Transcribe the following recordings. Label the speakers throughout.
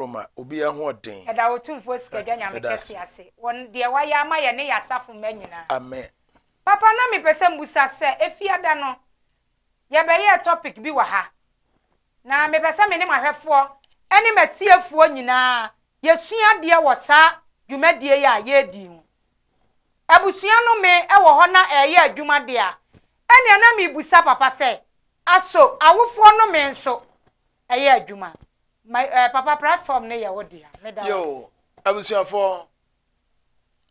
Speaker 1: Ma obiara ho ɔden.
Speaker 2: Yɛda Otumfoɔ Sikadwa Nyame
Speaker 1: Meda ase.
Speaker 2: kɛse ase wɔ deɛ wayɛ ama yɛne yɛn asafo mma nyinaa.
Speaker 1: Amen.
Speaker 2: Papa na mepɛ sɛ mbusa sɛ Efiada no yɛbɛyɛɛ topic bi wɔ ha na mepɛ sɛ me ne m'ahwɛfoɔ ne m'atiefoɔ nyinaa yɛsua adeɛ wɔ saa dwumadie yi a yɛredi yi ho. Abusua no me wɔ hɔ na ɛreyɛ adwuma deɛ a, ɛnneɛ na mebusa papa sɛ aso awofoɔ no me nso ɛyɛ adwuma? My eh, papa platform no yɛ wo dea. Meda wo ase.
Speaker 1: Yo, abusuafoɔ,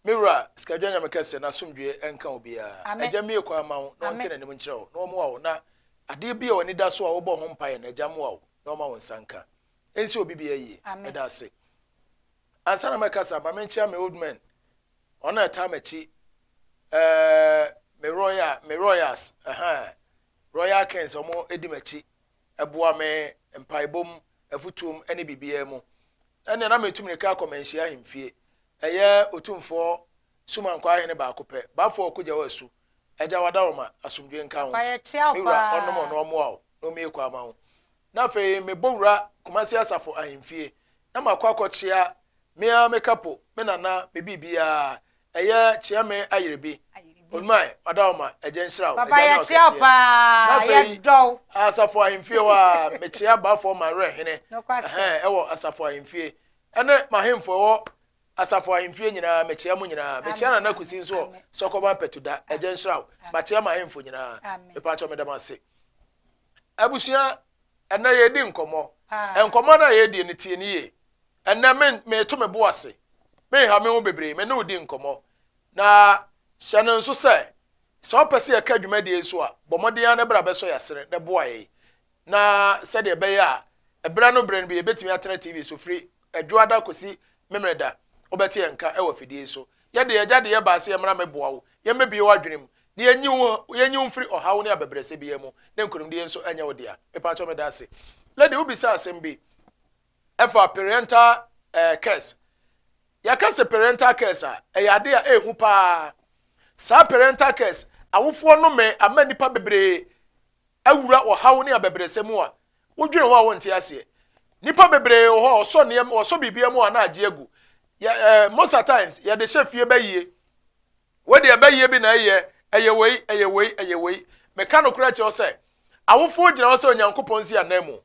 Speaker 1: me wura Sikadwa Nyame kɛse n'asomdwoeɛ nka obiara.
Speaker 2: Amen.
Speaker 1: Agya mmue kwan mma wo na ɔnte
Speaker 2: Amen.
Speaker 1: n'anim nkyerɛ wo na ɔmmoa wo na adeɛ bi a w'ani da so a wobɔ ho mpaeɛ no Agya mmoa wo na ɔma wo nsa nka. Ɛnsi obi biara yie.
Speaker 2: Amen.
Speaker 1: Meda ase. Ansa na mɛkasa, ma menkyea me old man, ɔno na ɛtaa m'akyi, ɛɛ, me royal, me royals, ɛhɛn, royal kings, wɔn di m'akyi. Ɛboa me mpaebɔ mu, afotuo mu ne biribiara mu. Ɛnneɛ na meretu mmirika akɔ Manhyia ahemfie. Ɛyɛ Otumfoɔ Sumankwaa hene baako pɛ. Bafo Ɔko Gyaw Asu. Agya Wadaroma, asomdwoeɛ nka wo.
Speaker 2: Papa yɛkyea wo
Speaker 1: Me wura, ɔnnom
Speaker 2: paa.
Speaker 1: ɔno ɔmmoa wo na ɔmmue kwan ma wo. Na afei mebɔ wura Kumasi Asafo ahemfie na makɔ akɔkyea me ara me kapo, me nana, me biribiara. Ɛyɛ Kyeame Ayerbi. Onuman, Ɔdaoma, Agya nhyira wo.
Speaker 2: Papa
Speaker 1: Agya nyɛ wo
Speaker 2: yɛkyea wo
Speaker 1: kɛseɛ. Na
Speaker 2: paa,
Speaker 1: afei,
Speaker 2: yɛdɔ wo.
Speaker 1: Asafo ahemfie hɔ a, mekyea Bafoɔ Manwerɛ hene,
Speaker 2: Nokwasɛm.
Speaker 1: ɛhɛn, ɛwɔ Asafo ahemfie. Ɛne m'ahemfo ɛwɔ Asafo ahemfie nyinaa, mekyea mo nyinaa. Mekyea
Speaker 2: Amen,
Speaker 1: Nana
Speaker 2: amen,
Speaker 1: Kusi nso wɔ
Speaker 2: amen.
Speaker 1: Sɔkɔban Pɛtuda. Agya nhyira wo.
Speaker 2: Amen.
Speaker 1: Makyea m'ahemfo nyinaa.
Speaker 2: Amen.
Speaker 1: Mepaakyɛw meda mo ase. Abusua, ɛnnɛ yɛredi nkɔmmɔ.
Speaker 2: Paa.
Speaker 1: Nkɔmmɔ no a yɛredi no, tie no yie. Ɛnnɛ me, mereto me bo ase. Menha me ho bebree, me ne wo di nkɔmmɔ. Na hyɛ no nso sɛ, sɛ wopɛ sɛ yɛka dwumadie yi so a, bɔ mmɔden ara na bra bɛsɔ yɛn asene na boa yɛn na sɛdeɛ ɛbɛyɛ a ɛberɛ ano berɛ no bi yɛbɛtumi atena TV so firi Adwoada kɔsi Memeneda. Wobɛte yɛn nka wɔ afidie yi so. Yɛde Agya de yɛbaa sɛ yɛmmra mmɛboa wo, yɛmmɛbue w'adwene mu, na yɛnyi wo, yɛnyi wo mfiri ɔhaw ne abɛbrɛsɛ biara mu, na nkonimdie nso nyɛ wo dea. Mepaakyɛw meda ase. Lady, wobisaa asɛm bi ɛfa parental eh, curse. Yɛka sɛ parental curse a, ɛyɛ ade a ɛyɛ hu paa. Saa parental curse, awofoɔ nnome ama nnipa bebree awura ɔhaw ne abɛbrɛsɛ mu a, wodwene ho a wonte aseɛ. Nnipa bebree wɔ hɔ a wɔsɔ nneɛma, wɔsɔ biribiara mu a na agye agu. Yɛ, eh, most at times, yɛde hyɛ fie bɛyie. Wei deɛ ɛbɛyie bi na ɛyɛ, ɛyɛ wei, ɛyɛ wei, ɛyɛ wei. Meka nokorɛ kyerɛ wo sɛ, awofoɔ gyina hɔ sɛ Onyankopɔn nsi ananmu.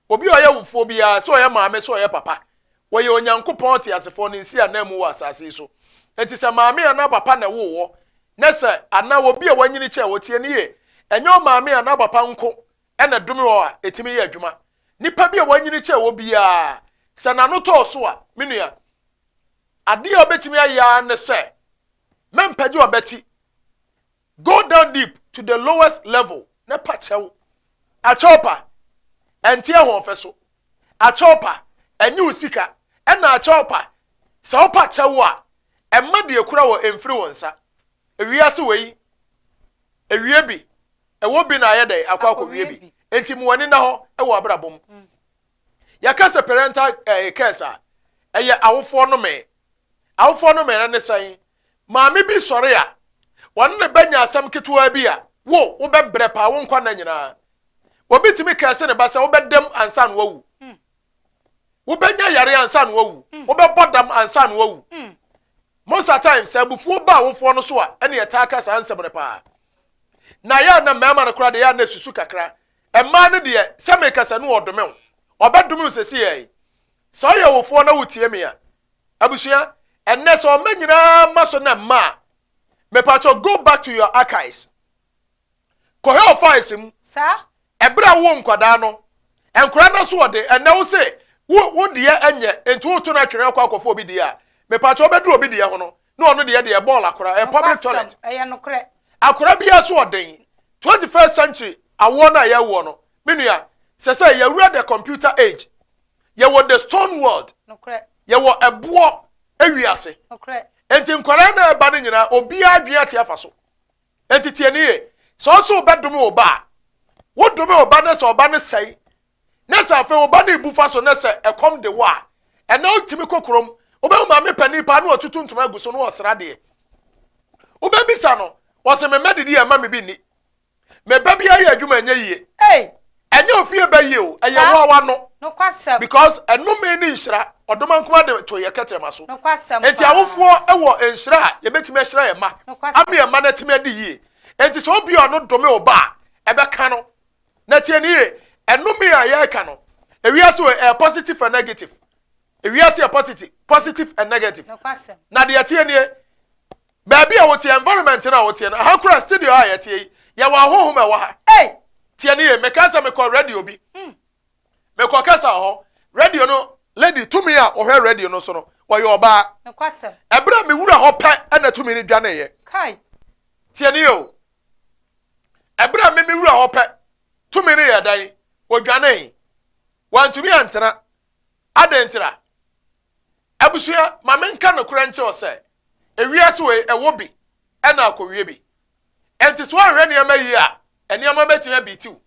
Speaker 1: Obi a ɔyɛ wofoɔ biara, sɛ ɔyɛ maame, sɛ ɔyɛ papa, wɔyɛ Onyankopɔn ɔteasefoɔ no nsiananmu wɔ asase yi so. Enti sɛ maame anaa papa na ɛwoo wɔ, na sɛ anaa obi a wanyini kyɛɛ wɔ, tie no yie, ɛnyɛ ɔmaame anaa papa nko na ɛdome wɔ a ɛtumi yɛ adwuma. Nipa bi a wanyini kyɛɛ wɔ biara, sɛ n'ano tɔɔ so a, me nua, adeɛ a ɔbɛtumi ayɛ ara ne sɛ, mɛmpagye ɔbati, Go down deep to the lowest level na pa kyɛw. Akyɛw pa, ɛnte ahoɔfɛ so. Akyɛw pa, ɛnye wo sika. Ɛna akyɛw pa, sɛ wopa kyɛw a, ɛmma deɛ ekura wɔ ɛmfiri wo nsa. Ewiase wei, ewie bi, ɛwɔ bi na ayɛ dɛn akɔ akɔwie bi. Enti ma w'ani nna hɔ wɔ abrabɔ mu. Yɛka sɛ parental eh, curse a, ɛyɛ awofoɔ nnome. Awofoɔ nnome no ne sɛn? Maame bi sɔre a, ɔne ne ba nya asɛm ketewaa bi a, wo, wobɛbrɛ paa wo nkwa nna nyinaa. Obi tumi kɛse ne ba sɛ wobɛdam ansa na wawu. Wobɛnya yare ansa na wawu. Wobɛbɔ dam ansa na wawu. Most of times, sɛ abufuo ba awofoɔ no so a, ɛne ɛtaa ka saa nsɛm no paa. Na yɛ a na mmarima no koraa deɛ yɛ a na ɛsusu kakra. Mmaa no deɛ, sɛ mekasa no ɔdome wo. Ɔbɛdome wo sɛsi yɛ yi. Sɛ ɔyɛ wofoɔ na wotie me a, Abusua, ɛnnɛ sɛ ɔma nyinaa ma so na mma a, mepakyɛw go back to your archives. Kɔhwɛ wo files mu.
Speaker 2: Saa.
Speaker 1: Ɛberɛ a wowɔ nkwadaa no, nkwadaa no aso ɔden. Ɛnnɛ wo se wo wo deɛ ɛnyɛ, nti woto no atwene akɔ akɔfa obi deɛ a, mepakyɛw wobɛduru obi deɛ ho no, na ɔno deɛ deɛ bɔɔl akora, ɛyɛ public
Speaker 2: Nokwasɛm,
Speaker 1: toilet.
Speaker 2: ɛyɛ nokorɛ.
Speaker 1: Akora biara so ɔden. 21st century awoɔ no a yɛwoɔ no, me nua, sɛ sɛ yɛwura the computer age, Yɛwɔ the stone world. Yɛwɔ ɛboɔ ewiase. Enti nkwadaa na ɛba no nyinaa obiara adwene ate afa so. Enti tie ne yie. Sɛ ɔsɛ wobɛdome wo ba a, wodome wo ba na sɛ ɔba no sɛe na sɛ afei wo ba no ebu fa so na sɛ ɛkɔm de wo a, ɛnna wotumi kɔ kurom. Wobɛhu maame panin paa na watutu ntoma agu so na ɔsra deɛ. Wobɛbisa no, ɔsɛ me mma didi a ɛma me bi nni. Me ba bi ayɛ adwuma ɛnyɛ yie. Ɛnyɛ ofie ba yie o, ɛyɛ wo a w'ano.
Speaker 2: Nokwasɛm.
Speaker 1: Because ɛnome ne nhyira, ɔdomankoma de to yɛ kɛtrɛma so.
Speaker 2: Nokwasɛm
Speaker 1: Enti
Speaker 2: paa.
Speaker 1: awofoɔ wɔ nhyira a yɛbɛtumi ahyira yɛn mma
Speaker 2: Nokwasɛm.
Speaker 1: ama yɛn mma no atumi adi yie. Enti sɛ obi a ɔno dome wo ba a, ɛbɛka no. Na tie no yie, ɛnome a yɛreka no, ewiase wei ɛyɛ positive and negative. Ewiase yɛ positive, positive and negative.
Speaker 2: Nokwasɛm.
Speaker 1: Na deɛ ɛteɛ nie, baabi a woteɛ, environment no a woteɛ no, aha koraa studio a yɛteɛ yi, yɛwɔ ahonhom a ɛwɔ ha.
Speaker 2: Ei!
Speaker 1: Tie no yie, meka sɛ mekɔ radio bi. Mekɔ kasa wɔ hɔ. Radio no, lady tumi a ɔhwɛ radio no so no, ɔyɛ ɔbaa.
Speaker 2: Nokwasɛm.
Speaker 1: Ɛberɛ a mewura hɔ pɛ ɛna tumi no dwaneeɛ.
Speaker 2: Kai!
Speaker 1: Tie no yie o. Ɛberɛ a me mewura hɔ pɛ, tumi no yɛ dɛn? Ɔdwanee. Wantumi antena. Adɛn ntira? Abusua, ma menka nokorɛ nkyerɛ wo sɛ, ewiase wei, ɛwɔ bi ɛna akɔwie bi. Enti sɛ woanhwɛ nneɛma yie a, nneɛma bɛtumi abiiti wo.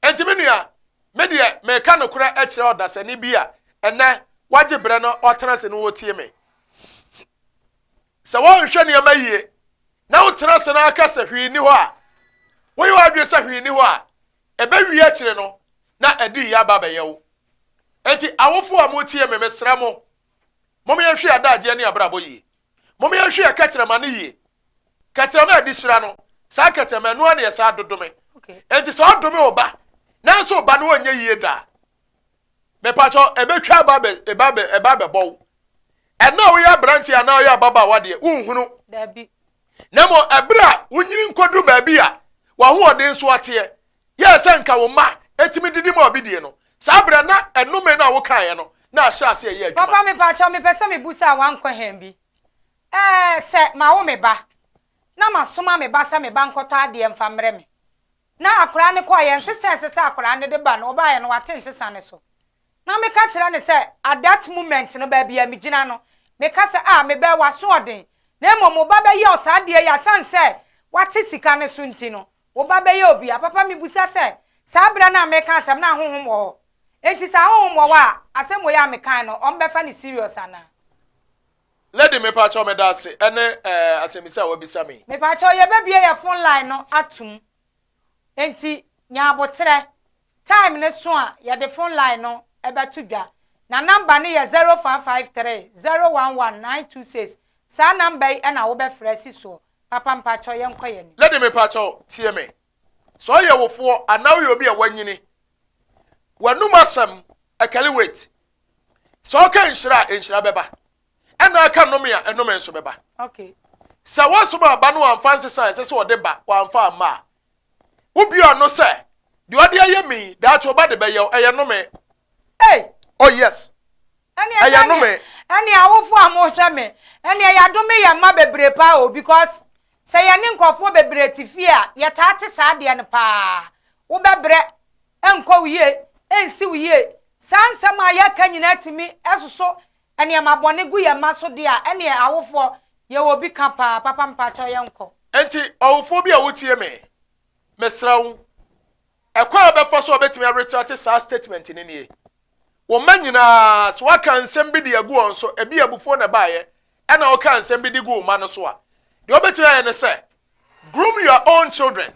Speaker 1: Enti me nua, me deɛ meka nokorɛ kyerɛ ɔdasani bi a ɛnɛ wagye berɛ na ɔtena ase na ɔretie me. Sɛ woanhwɛ nneɛma yie na wotena ase na aka sɛ hwee nni hɔ a, woyɛ w'adwene sɛ hwee nni hɔ a, ɛbɛwie akyire no na ɛde yie aba abɛyɛ wo. Enti awofo a motie me, mesrɛ mo, mom yɛnhwɛ yɛn adagyeɛ ne abrabɔ yie. Mom yɛnhwɛ yɛn kɛtrɛma no yie. Kɛtrɛma a ɛde hyira no, saa kɛtrɛma ɛno ara na yɛsan dodome. Enti sɛ ɔdome wo ba, nanso wo ba no ɔnyɛ yie da a, mepakyɛ ɛbɛtwa aba bɛ ɛba bɛ ɛba bɛbɔ wo. Ɛna a woyɛ aberanteɛ anaa woyɛ ababaawa deɛ, wonhunu.
Speaker 2: Dabi.
Speaker 1: Na mmom ɛberɛ a wonyini nkɔduru baabi a w'ahoɔden so ateɛ, yɛɛ sɛ nka wo mma ɛtumi didi ma obi die no, saa berɛ na ɛnome no a wokaeɛ no na ahyɛ aseɛ ɛyɛ adwuma.
Speaker 2: Papa mepakyɛw mepɛ sɛ mebusa one kwɛhɛn bi. Ɛɛ sɛ mawo me ba na masoma me ba sɛ me ba nkɔtɔ adeɛ mfa mmerɛ me na akwadaa no kɔeɛ nsesa a ɛsɛ sɛ akwadaa no de ba no ɔbaeɛ no wate nsesa no so na meka kyerɛ no sɛ at that moment no baabi a megyina no meka sɛ ah me ba w'asoɔden na mmom wo ba bɛyɛ wo saa adeɛ yi asane sɛ wate sika no so nti no wo ba bɛyɛ obi a papa mebusa sɛ saa berɛ no a meka asɛm no ahonhom wɔ hɔ enti sɛ ahonhom wɔ hɔ a asɛm wei a mekae no wɔbɛfa no serious anaa?
Speaker 1: Lady mepakyɛw medase ɛne eh asɛmisa a wabisa me yi.
Speaker 2: Mepakyɛw yɛbɛbue yɛ phone line no atom enti nya aboterɛ time no so a yɛde phone line no bɛto dwa na number no yɛ 0553 011 926 saa number yi na wobɛfrɛ asi soɔ papa mpakyɛw yɛnkɔ yɛn anim.
Speaker 1: Lady mepakyɛw tie me sɛ ɔyɛ wofoɔ anaa woyɛ obi a wanyini w'anum asɛm ɛkari weight Sɛ ɔka nhyira a, nhyira bɛba. Ɛna aka nnome a, nnome nso bɛba.
Speaker 2: Okay.
Speaker 1: Sɛ wɔsom aba no wamfa nsesa a ɛsɛ sɛ ɔde ba, wamfa amma a, wobue ano sɛ, deɛ ɔde ayɛ me yi, daakye ɔba de bɛyɛ wo, ɛyɛ nnome.
Speaker 2: Hey!
Speaker 1: Oh yes.
Speaker 2: Ɛneɛ
Speaker 1: Ɛyɛ
Speaker 2: sɛdeɛ
Speaker 1: nnome.
Speaker 2: ɛneɛ awofo a mohwɛ me, ɛneɛ yɛadome yɛn mma bebree paa o because sɛ yɛne nkurɔfoɔ bebree te fie a, yɛtaa te saa adeɛ no paa. Wobɛbrɛ, ɛnkɔ wo yie, ɛnsi wo yie. Saa nsɛm a yɛka nyinaa tumi soso nneɛma bɔne gu yɛn mma so deɛ a, ɛneɛ awofoɔ, yɛwɔ bi ka paa. Papa mpakyɛw yɛnkɔ.
Speaker 1: Enti ɔwofoɔ bi a wotie me, mesrɛ wo, ɛkwan a wobɛfa so a wobɛtumi aretracte saa statement no nie. Wo mma nyinaa, sɛ woaka nsɛm bi de agu wɔn so, ebi abufuo na ɛbaeɛ, ɛna wokaa nsɛm bi de gu wo mma no so a, deɛ wobɛtumi ayɛ ne sɛ, Groom your own children.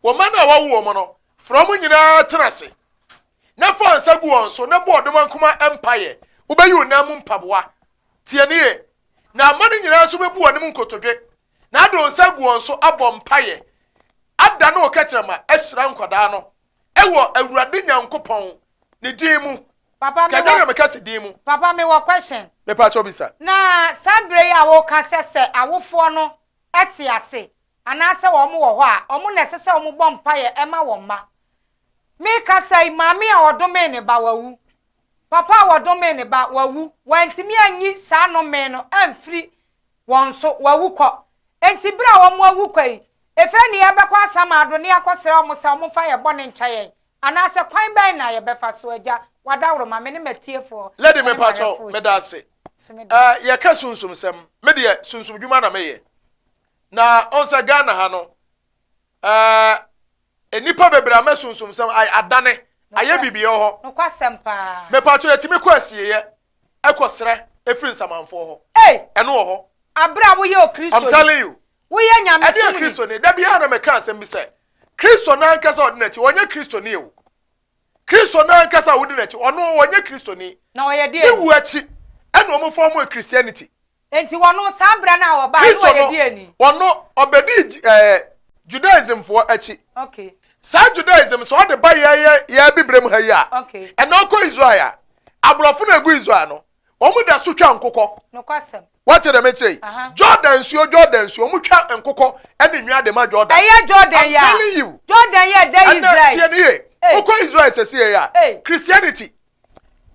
Speaker 1: Wo mma no a woawo wɔn no, frɛ wɔn nyinaa tena ase, na fa nsa gu wɔn so na bɔ ɔdomankoma mpaeɛ. Wobɛyi wo nan mu mpaboa. Tie no yie. Na mma no nyinaa nso bɛbu wɔn anim nkotodwe, na ade wo nsa agu wɔn so abɔ mpaeɛ, adane wo kɛtrɛma ahyira nkwadaa no wɔ Awurade Nyankopɔn ne din mu.
Speaker 2: Papa
Speaker 1: Sika
Speaker 2: mewɔ
Speaker 1: dwa na meka sɛ din mu.
Speaker 2: Papa mewɔ question.
Speaker 1: Mepaakyɛw bisa.
Speaker 2: Na saa berɛ yi a woka sɛ sɛ awofoɔ no te ase anaasɛ wɔn wɔ hɔ a, wɔn na ɛsɛ sɛ wɔbɔ mpaeɛ ma wɔn mma. Merekasa yi, maame a ɔdomee ne ba, wawu. Papa a wɔdomee ne ba, wawu. Wantumi anyi saa nnome no amfiri wɔn so, wawu kɔ. Enti berɛ a wɔawu kɔ yi, ɛfei ne yɛbɛkɔ asamando na yɛakɔsrɛ wɔn sɛ wɔmfa yɛn bɔne nkyɛ yɛn, anaasɛ kwan bɛn na yɛbɛfa so? Agya, w'adaworoma, me ne m'atiefoɔ
Speaker 1: Lady
Speaker 2: ne
Speaker 1: mepakyɛw,
Speaker 2: m'ahwɛfoɔ
Speaker 1: meda
Speaker 2: tie.
Speaker 1: ase.
Speaker 2: So meda ase.
Speaker 1: Eh, yɛka sunsumsɛm, me deɛ sunsum dwuma na meyɛ. Na ɔn sɛ Ghana ha no, eh, nnipa bebree ama sunsumsɛm ay adane, ayɛ
Speaker 2: Nokorɛ,
Speaker 1: biribi wɔ hɔ.
Speaker 2: nokwasɛm paa.
Speaker 1: Mepakyɛw, yɛtumi kɔ asieeɛ ɛkɔ srɛ ɛfiri nsamanfoɔ hɔ.
Speaker 2: Ei!
Speaker 1: Ɛno wɔ hɔ.
Speaker 2: Aberɛ a woyɛ
Speaker 1: I'm
Speaker 2: Okristoni,
Speaker 1: telling you.
Speaker 2: woyɛ
Speaker 1: Ɛdeɛn
Speaker 2: nyamesomni.
Speaker 1: Kristoni? Da biara na meka asɛm bi sɛ, Kristo no ankasa a ɔde n'akyi, ɔnyɛ Kristoni o. Kristo no ankasa a wodi n'akyi, ɔno ɔnyɛ Kristoni.
Speaker 2: Na ɔyɛ
Speaker 1: Ne
Speaker 2: deɛn?
Speaker 1: wu akyi ɛna wɔn form Christianity.
Speaker 2: Enti wɔno saa berɛ no a ɔbaeɛ no
Speaker 1: Kristo
Speaker 2: ɔyɛ
Speaker 1: no,
Speaker 2: deɛn?
Speaker 1: ɔno ɔbɛdii Judaismfoɔ akyi. Saa Judaism sɛ ɔde ba yɛ yɛ abibirem ha yi a, ɛna ɔkɔ Israel a, aborɔfo na egu Israel no, wɔn da so twa nkokɔ.
Speaker 2: Nokwasɛm.
Speaker 1: Wate dɛm kyerɛ yi? Jordan nsuo, Jordan nsuo, wɔn twa nkokɔ ɛne nnwa de ma Jordan.
Speaker 2: Ɛyɛ Jordan
Speaker 1: I'm
Speaker 2: yɛ a.
Speaker 1: telling you.
Speaker 2: Jordan yɛ ɛda
Speaker 1: Ɛnɛ
Speaker 2: Israel.
Speaker 1: tie ne yie.
Speaker 2: Hey.
Speaker 1: Wokɔ Israel sɛsie yi a,
Speaker 2: Hey.
Speaker 1: Christianity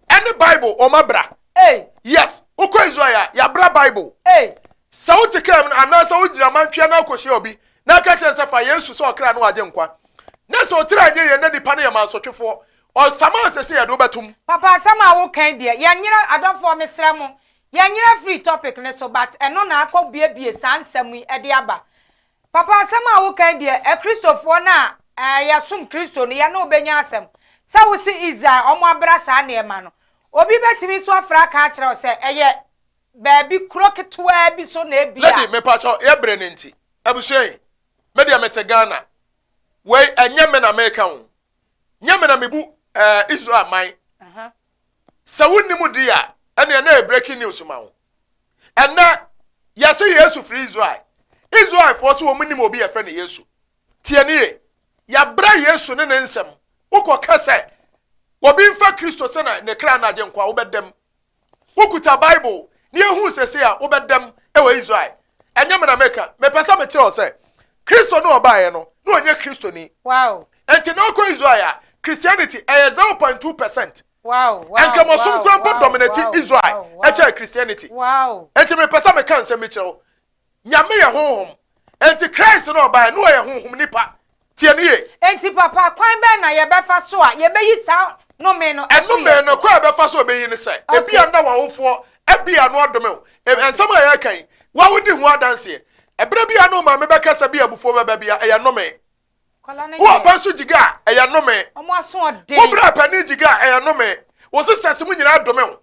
Speaker 1: ɛne Bible wɔn abra.
Speaker 2: Hey.
Speaker 1: Yes, wokɔ Israel a, yɛabra Bible.
Speaker 2: Hey.
Speaker 1: Sɛ wote kaa mu no anaasɛ wogyina mantwea na akɔhyia obi na aka kyerɛ no sɛ fa Yesu sɛ ɔkra no wagye nkwa, na sɛ ɔtiri anyɛ yie na nipa no yɛ mansotwefoɔ, ɔsama sɛ sɛ yɛde wobɛtom.
Speaker 2: Papa, asɛm a woka yi deɛ, yɛnyera. Adɔfoɔ, mesrɛ mo, yɛnyera firi topic ne so, but ɛno na akɔ biebie saa nsɛm yi de aba. Papa, asɛm a woka yi deɛ, Akristofoɔ no a yɛsom Kristo no, yɛne wo bɛnya asɛm sɛ wo se Israel ɔmo abra saa nneɛma no. Obi bɛtumi nso afrɛ aka akyerɛ wo sɛ ɛyɛ baabi kuro ketewaa bi so na ebia.
Speaker 1: Lady, mepakyɛw, yɛbrɛ no nti, abusua yi, me deɛ mete Ghana, wei ɛnyɛ me na meka o, nyɛ me na mebu Israel man. Sɛ wonnim di a, ɛneɛ na ɛyɛ breaking news ma wo. Ɛnɛ, yɛse Yesu firi Israel. Israelfoɔ so wɔn nim obi yɛfrɛ no Yesu. Tie ne ye, yɛabrɛ Yesu ne ne nsɛm. Wokɔka sɛ obi mfa Kristo sɛ na ne kra no agye nkwa, wobɛdam. Wokuta Bible na yɛhu sese a, wobɛdam wɔ Israel. Ɛnyɛ me na meka, mepɛ sɛ mekyerɛ wo sɛ Kristo no ɔbaeɛ no, na ɔnyɛ Kristoni. Enti na ɔkɔ Israel a, Christianity ɛyɛ 0.2%. Nkramosom kura mpo dominate Israel ɛkyɛn Christianity. Enti mepɛ sɛ meka nsɛm bi kyerɛ wo. Nyame yɛ honhom. Enti Christ no ɔbaeɛ no ɔyɛ honhom nipa. Tie ne yie.
Speaker 2: Enti papa, kwan bɛn na yɛbɛfa so a yɛbɛyi saa nnome no afiri
Speaker 1: Ɛnome
Speaker 2: yɛn
Speaker 1: no,
Speaker 2: so?
Speaker 1: kwan a yɛbɛfa so a yɛbɛyi ne sɛ, ebia na w'awofoɔ ebia no adome wo. Nsɛm a yɛreka yi, wo a wodi ho adanseɛ. Ɛberɛ bi a na wo maame bɛkasa bi a abufuo bɛba bi a, ɛyɛ nnome.
Speaker 2: Nkwadaa no
Speaker 1: Wo
Speaker 2: nyɛ.
Speaker 1: papa nso gyiga a, ɛyɛ nnome.
Speaker 2: Wɔn asoɔden.
Speaker 1: Wo bra panin gyiga a, ɛyɛ nnome. Wo sisters mu nyinaa dome wo.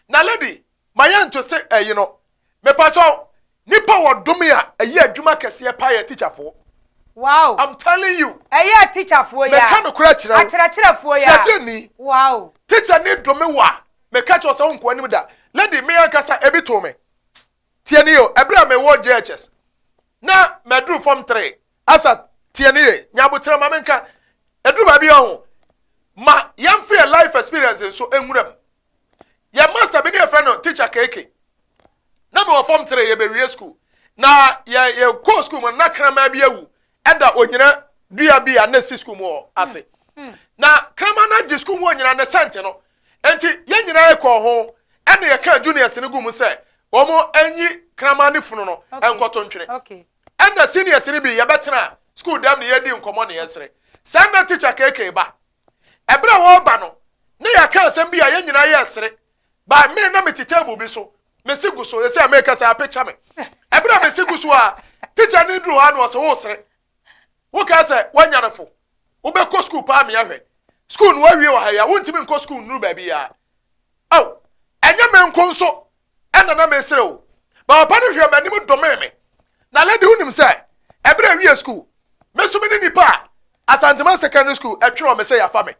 Speaker 1: Na lady, ma yɛnto se ɛyi no. Mepakyɛw, nipa wɔ dome a ɛyɛ adwuma kɛseɛ paa yɛ teacherfoɔ. I'm telling you.
Speaker 2: Ɛyɛ teacherfoɔ yi a.
Speaker 1: Meka nokorɛ kyerɛ wo.
Speaker 2: Akyerɛkyerɛfoɔ yi a.
Speaker 1: Kyerɛkyerɛni. Teacher ni dome wo a, meka kyerɛ wo sɛ wonkɔ anim da. Lady, me ankasa ebi too me. Tie ni o, ɛberɛ a mewɔ JHS, na maduru form 3, asa tie ni ye, nya aboterɛ ma menka, ɛduru baabi a ɔho, ma yɛmfa yɛ life experience nso nwura mu. Yɛ master bi ne yɛfrɛ no teacher KK. Na mewɔ form 3, yɛbɛwie school. Na yɛ yɛkɔɔ school mu na kraman bi awu ɛda onyina dua bi a na ɛsi school mu hɔ ase. Na kraman no agye school mu onyina ne sɛnte no. Enti yɛn nyinaa kɔɔ ho ɛna yɛkaa juniors no gu mu sɛ wɔn anyi kraman ne funu no nkɔto ntwene. Ɛna seniors no bi yɛbɛtena school dɛm ne yɛdi nkɔmmɔ ne yɛsere. Saa na teacher KK ba. Ɛberɛ a wɔreba no, na yɛaka asɛm bi a yɛn nyinaa yɛresere. Ba me na mete table bi so, mesi gu so, ɛsɛ a meka sɛ apekya me. Ɛberɛ a mesi gu so a, teacher no duru hɔ a na ɔsɛ wosere. Wokaa sɛ woanya no fo. Wobɛkɔ school paa me ahwɛ. School no woawie wɔ ha yi a, wontumi nkɔ school nnuru baabi a. Ao, ɛnyɛ me nko nso ɛna na mesere o. Ba papa no hwɛɛ m'anim domee me. Na lady wonim sɛ, ɛberɛ a ɛwie school, me nso me ne nipa a Asanteman Secondary School ɛtwerɛ me sɛ yɛafa me.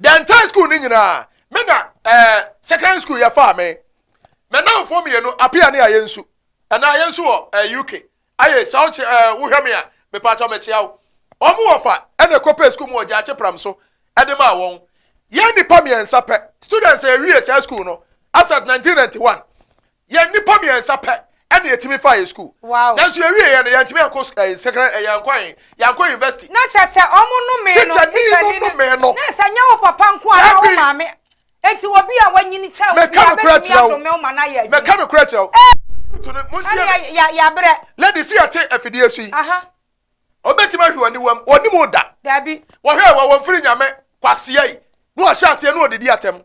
Speaker 1: The entire school no nyinaa, me na secondary school yɛfaa me. Me namfoɔ mmienu, Apia ne Ayensu. Ɛna Ayensu wɔ UK. Aye, sɛ wokye wohwɛ me a, mepaakyɛw mekyea wo. Wɔn wɔfa ɛna ɛkɔpɛɛ school mu wɔ Gyaakye Pram so ɛde maa wɔn. Yɛn nnipa mmiɛnsa pɛ, students a yɛwie saa school no, as at 1991, yɛn nnipa mmiɛnsa pɛ ɛna yɛtumi faa yɛ school. Nanso yɛwie yɛ no, yɛntumi ankɔ secondary, yɛankɔ yɛn, yɛankɔ university.
Speaker 2: Na kyerɛ sɛ wɔn nomee no,
Speaker 1: Teacher ni no nomee no.
Speaker 2: Na sɛ nyɛ wo papa nko a na wo maame. Enti obi a wanyini kyɛn wo
Speaker 1: Meka
Speaker 2: biara
Speaker 1: nokorɛ
Speaker 2: bɛtumi
Speaker 1: kyerɛ wo.
Speaker 2: adome wo ma no ayɛ adwuma.
Speaker 1: Meka nokorɛ kyerɛ wo. To no, montie me.
Speaker 2: Ɛneɛ yɛabrɛ.
Speaker 1: Lady, sɛ yɛte afidie so yi, ɔbɛtumi ahwɛ w'aniwam, ɔnim wo da.
Speaker 2: Dabi.
Speaker 1: Wɔhwɛ wɔ wɔn firi Nyame kwasea yi, na ɔhyɛ aseɛ na ɔdidi atɛm.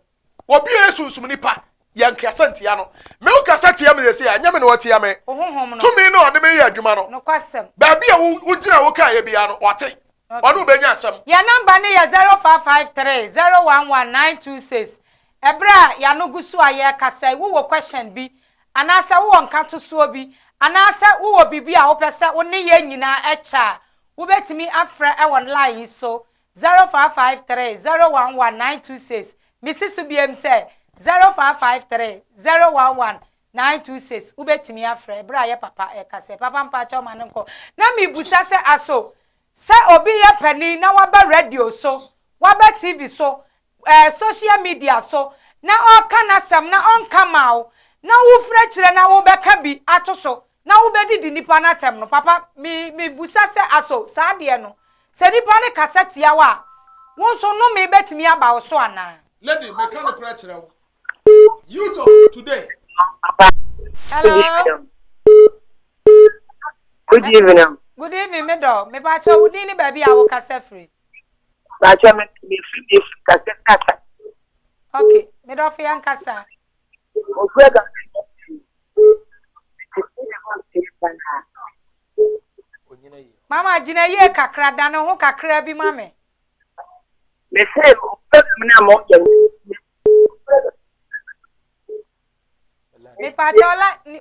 Speaker 1: Obi a ɔyɛ sunsum nipa, yɛ nkasa ntia no. Me wo kasa tia me sɛsei a, ɛnyɛ me na ɔtia me.
Speaker 2: Wo honhom no.
Speaker 1: Tumi no a ɔne me yɛ adwuma no.
Speaker 2: Nokwasɛm.
Speaker 1: Baabi a wo gyina a wokaeɛ biara no, ɔte. Ɔne wo bɛnya asɛm.
Speaker 2: Yɛn nɔmba no yɛ 0553 011 926. Ɛberɛ a y'ano gu so a yɛrekasa yi, wowɔ question bi, anaasɛ wowɔ nkatosoɔ bi, anaasɛ wowɔ biribi a wopɛ sɛ wo ne yɛn nyinaa kyɛ a, wobɛtumi afrɛ wɔ line yi so. 0553 011 926. Mesi so biom sɛ 0553 011 926 wobɛtumi afrɛ berɛ a yɛ papa ɛkasa yi. Papa mpakyɛw ma no nkɔ. Na mebusa sɛ aso sɛ obi yɛ panin na waba radio so, waba TV so, ɛɛ social media so na ɔreka n'asɛm na ɔnka mmaa wo na wofiri akyire na wobɛka bi ato so na wobɛdidi nipa no atɛm no, papa me mebusa sɛ aso saa adeɛ no sɛ nipa no kasa tia wo a wo nso nnome bɛtumi aba wo so anaa?
Speaker 1: Lady, meka nokorɛ kyerɛ wo, youth of today.
Speaker 2: Hello.
Speaker 3: Good evening.
Speaker 2: Good evening, me dɔ. Me pa kyɛ wo din ne baabi a wo kasa firi.
Speaker 3: Pa kyɛ me me firi me firi kasa kasa.
Speaker 2: Okay, me dɔfo yɛn kasa.
Speaker 3: Ofura ga
Speaker 2: Mama gyina yie kakra da ne ho kakra bi ma me.
Speaker 3: Me se program na mo yɛ.
Speaker 2: Mepakyɛw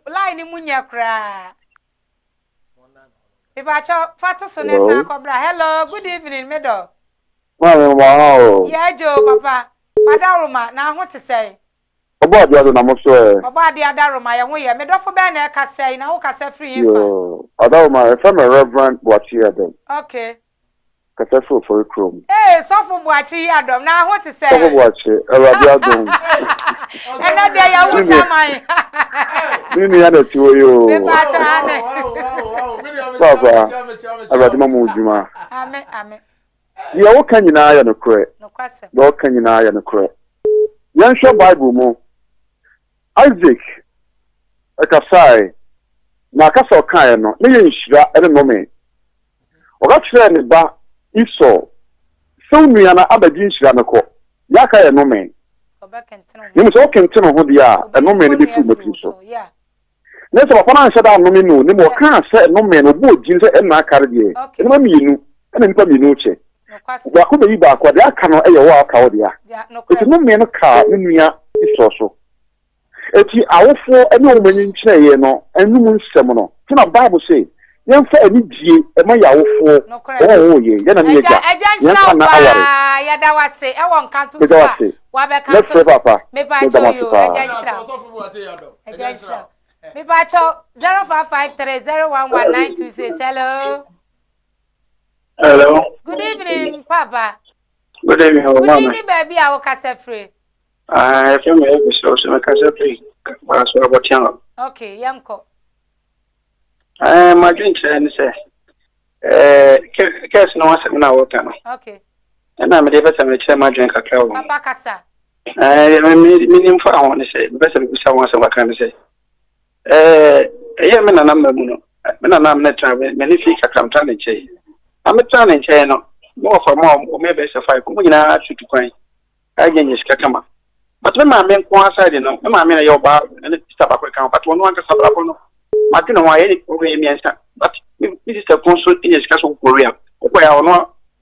Speaker 2: line no mu nyɛ koraa. Mepakyɛw fa to so ne san kɔbra. Hello, good evening, me dɔ.
Speaker 4: Maame mo ha o.
Speaker 2: Yeah, Joe, papa. Madaroma, na ho te sɛn?
Speaker 4: Ɔbɔ adeɛ ado na mo so ɛ.
Speaker 2: Ɔbɔ adeɛ adaroma, yɛ ho yɛ. Me dɔfo bɛn na ɛka sɛn na wo kasa firi he fa?
Speaker 4: Yoo, Adaroma, yɛfrɛ me Reverend Boakye Adam.
Speaker 2: Okay.
Speaker 4: Kasa firi Ofori kurom.
Speaker 2: Ee sɔfo Boakye yi adɔm na ho te sɛn?
Speaker 4: Sɔfo Boakye, Awurade adom.
Speaker 2: Ɛnɛ deɛ yɛwo saman.
Speaker 4: Me nua na ɛte hɔ yi o.
Speaker 2: Mepaakyɛ ane.
Speaker 4: Papa, Awurade ma mo dwuma.
Speaker 2: Ame, ame.
Speaker 4: Deɛ woka nyinaa yɛ nokorɛ.
Speaker 2: Nokwasɛm.
Speaker 4: Deɛ woka nyinaa yɛ nokorɛ. Yɛnhwɛ Bible mu. Isaac ɛkasae, na kasa ɔkaeɛ no, na yɛ nhyira ne nnome. Ɔka kyerɛɛ ne ba Esau sɛ, Wo nua no abɛgye nhyira no kɔ, deɛ aka yɛ nnome. Na mmom sɛ wokentene wo ho deɛ a, nnome no bɛfiri wo matiri so. Na sɛ papa no anhyɛ da annome no, na mmom ɔkaa sɛ nnome no, ɔbɔɔ din sɛ ɛnna aka no deɛ, nneɛma mmienu na nnipa mmienu rekyɛ. Baako bɛyi baako a, deɛ aka no yɛ wo a aka wo dea. Enti nnome no kaa ne nua Esau so. Enti awofoɔ ne wɔn ani nkyerɛeɛ no anom nsɛm no nti na Bible se yɛmfa anigyie mma yɛn awofoɔ, wɔn a wɔwoo yɛn, yɛn na ne yɛn agya,
Speaker 2: Agya
Speaker 4: yɛn
Speaker 2: nhyira
Speaker 4: nkwa
Speaker 2: wo
Speaker 4: nna aware.
Speaker 2: paa yɛda wo ase ɛwɔ nkanto
Speaker 4: Meda
Speaker 2: so
Speaker 4: wo
Speaker 2: a
Speaker 4: ase.
Speaker 2: wabɛkanto
Speaker 4: Mɛfrɛ
Speaker 2: so
Speaker 4: papa. Meda mo
Speaker 2: mepaakyɛw
Speaker 4: ase
Speaker 2: yoo
Speaker 4: paa.
Speaker 2: agya nhyira wo agya nhyira wo mepaakyɛw 0553 011 926 hello
Speaker 5: Hello.
Speaker 2: Good evening papa.
Speaker 5: Good evening,
Speaker 2: Wo din ne baabi a wokasa firi?
Speaker 5: Ah, yɛfrɛ me Elvis Owusu, mekasa firi Kwaso Abɔtea hɔ.
Speaker 2: Okay, yɛnkɔ.
Speaker 5: Eh, m'adwenkyerɛ ne sɛ, eh, kɛse no ho asɛm no a wɔka no.
Speaker 2: Okay.
Speaker 5: Ɛna mede bɛsɛ mekyerɛ m'adwene kakra wɔ ho.
Speaker 2: Papa kasa.
Speaker 5: Eh, menim fa ho ne sɛ, mepɛ sɛ mebisa ho asɛm kakra ne sɛ, eh, ɛyɛ me nana mma mu no, me nana me ne tra me ne fi kakra metra ne nkyɛn. Na metra ne nkyɛn no, me wɔfa mu a wɔn yɛ bɛyɛ sɛ five, wɔn nyinaa tutu kwan. Ɛnyɛ nyɛ sika kama. But me maame nko ara side no, me maame na ɛyɛ ɔbaa ne sister baako ɛka ho but ɔno ankasa abrabɔ no madwene ho a yɛne ɔwɔ yɛ mmiɛnsa but me me sister kun so nya sika so kɔ Korea ɔkɔ yɛ a ɔno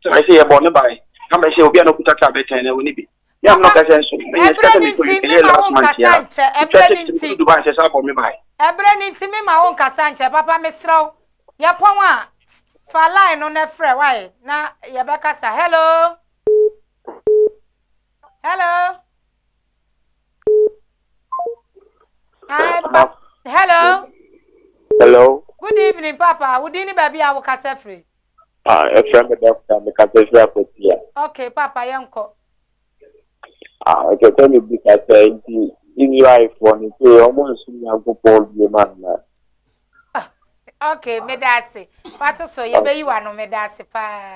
Speaker 5: sɛ ayɛ sɛ yɛbɔ ne bae na bɛyɛ sɛ obi a na ɔkuta kaa bɛtɛn na ɔni bi me am na ɔka sɛ nso menya sika
Speaker 2: Ɛberɛ
Speaker 5: sɛ
Speaker 2: no
Speaker 5: mekɔ
Speaker 2: nti
Speaker 5: UK yɛ
Speaker 2: mema wo
Speaker 5: last month
Speaker 2: nkasa
Speaker 5: yi a
Speaker 2: nkyɛ
Speaker 5: metwa
Speaker 2: ɛberɛ no
Speaker 5: ticket
Speaker 2: nti
Speaker 5: mekɔdu Dubai sɛ saa bɔ me bae.
Speaker 2: Ɛberɛ no nti mema wo nkasa nkyɛ papa mesrɛ wo yɛpɔn a fa line no na frɛ wae na yɛbɛkasa hello. Hello. Hi, pa hello.
Speaker 6: Hello.
Speaker 2: Good evening, Papa. Wo din ne baabi a wokasa firi?
Speaker 6: Ah, ɛfrɛ me dɔkta, mekasa firi Akwatia.
Speaker 2: Okay, Papa, yɛnkɔ.
Speaker 6: Ah, ɛsɛ sɛ mebisa sɛ nti Israelfoɔ no sɛ wɔn nsom Nyankopɔn bio anaa?
Speaker 2: Okay, meda ase. Fato so, yɛbɛyi w'ano, meda ase paa.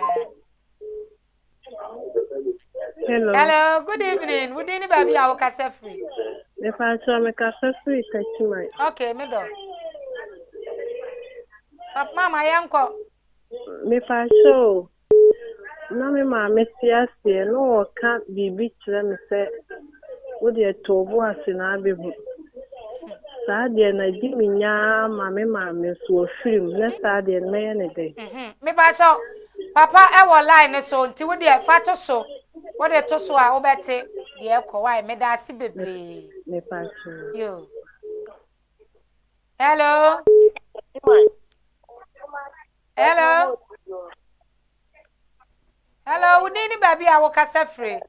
Speaker 7: Hello.
Speaker 2: Hello, good evening. Wo din ne baabi a wokasa firi?
Speaker 7: Mepakyɛ mekasa firi Techiman.
Speaker 2: Okay, me dɔ. Papa mama yɛnkɔ.
Speaker 7: Mepakyɛ o, na me maame te aseɛ na ɔka biribi kyerɛ me sɛ wo deɛ to wo bo ase na abɛhu. Saa deɛ no adi me nya ara ma me maame nso wafiri mu na saa deɛ no mɛyɛ no dɛn?
Speaker 2: Mepakyɛw, papa wɔ line no so nti wo deɛ fa to so, wo de to so a wobɛte deɛ ɛkɔ wai, meda ase bebree.
Speaker 7: Mepakyɛw.
Speaker 2: Yo. Hello. Hello. Hello, wo din ne baabi a wokasa firi?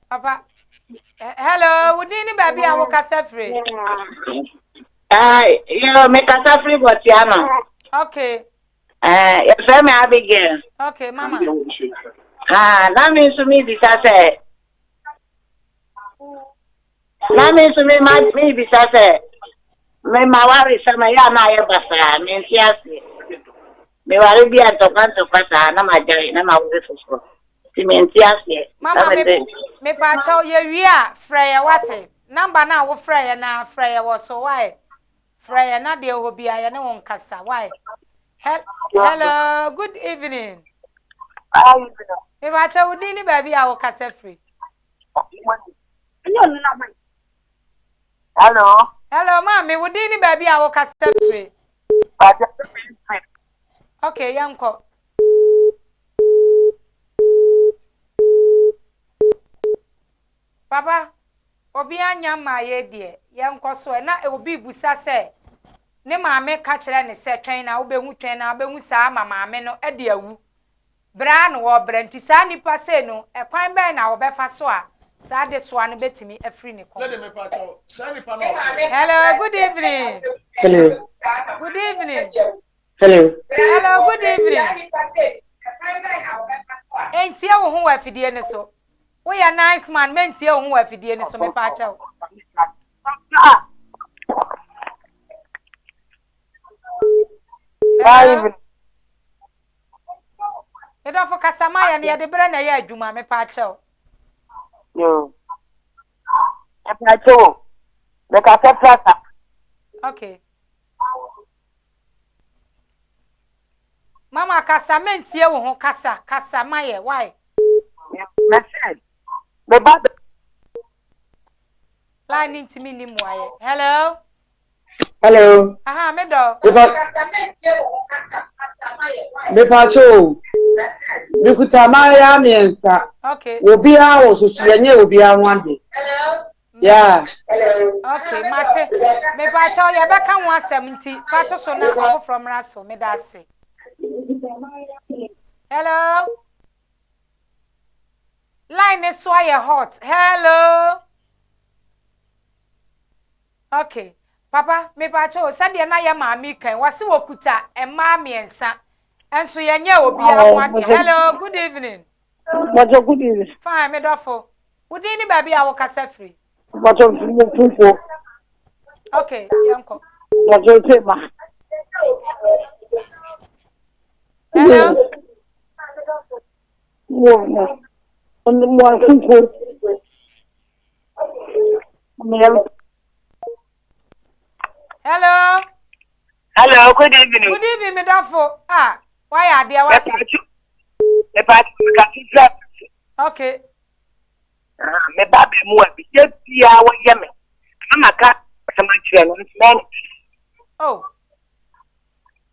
Speaker 2: Papa, hello, wo din ne baabi a wokasa firi?
Speaker 3: Ah, yo, me kasa firi Botiana.
Speaker 2: Okay.
Speaker 3: Eh, yɛfrɛ me Abigail.
Speaker 2: Okay, mama.
Speaker 3: Ah, na me nso mebisa sɛ na me nso me ma mebisa sɛ me ma waresɛm ɛyɛ a na ayɛ basaa mente aseɛ meware bi a ntɔkwa ntɔkwa saa na magyae na maware foforɔ nti mente aseɛ
Speaker 2: mama me mepaakyɛw yɛwie a frɛ yɛ wate namba no a wofrɛ yɛ na frɛ yɛ wɔ so wae frɛ yɛ na deɛ wɔ bia yɛne wo nkasa wae hello good evening mepaakyɛw wo din ne baabi a wokasa firi
Speaker 3: Hello.
Speaker 2: Hello, maame, wo din ne baabi a wokasa firi? Okay, yɛnkɔ. Papa, obi anya mmaayɛ deɛ, yɛnkɔ so ɛ. Na obi busa sɛ, ne maame ka kyerɛ ne sɛ twɛn na wobɛhu, twɛn na wobɛhu saa ma maame no de awu. Brɛ ara na wɔrebrɛ nti saa nipa sei no ɛkwan bɛn na wɔbɛfa so a saa adesoa no bɛtumi afiri ne kɔn
Speaker 1: so.
Speaker 2: Hello, good evening.
Speaker 8: Hello.
Speaker 2: Good evening.
Speaker 8: Hello.
Speaker 2: Hello, good evening. Entie wo ho wɔ afidie no so. Woyɛ nice man, mentie wo ho wɔ afidie no so, mepa akyɛw. Hello. Medɔfo kasa ma yɛn yɛde berɛ na ɛyɛ adwuma mepaakyɛw.
Speaker 3: Yoo. Mepaakyɛw o. Mekasa prasa.
Speaker 2: Okay. Mama kasa mentie wo ho kasa kasa ma yɛ why?
Speaker 3: Mese me ba.
Speaker 2: Line ne ntumi nni mmuayɛ. Hello.
Speaker 8: Hello.
Speaker 2: Aha, me dɔ.
Speaker 8: Mepatwo o. Mekuta mmaayewa mmiɛnsa.
Speaker 2: Okay.
Speaker 8: Obiara wɔ soso yɛnyɛ obiara ho ade. Yeah.
Speaker 2: Okay, mate. Mepatwo yɛbɛka ho asɛm nti fa to so na ɔfoforɔ mmra so. Meda ase. Hello. Line ne so ayɛ hot. Hello. Ok papa mepakyɛ o sɛdeɛ na yɛ maame kan wɔse wɔkuta mmaa mmiɛnsa nso yɛnyɛ obiara ho adeɛ hello good evening.
Speaker 9: Bàtò good evening.
Speaker 2: Fine me dɔfo wo din ne baabi a wokasa firi.
Speaker 9: Bàtò mo fufuo.
Speaker 2: Ok yɛnkɔ.
Speaker 9: Bàtò se ma.
Speaker 2: Hello.
Speaker 9: Mo mo mo fufuo.
Speaker 2: Hello.
Speaker 3: Hello, good evening.
Speaker 2: Good evening, me dɔfo. Ah, wayɛ adeɛ wate. Okay.
Speaker 3: Ah, me ba bɛ mu a bi yɛ bia wɔyɛ me. Ama ka asɛm akyerɛ no nti mɛn.
Speaker 2: Oh.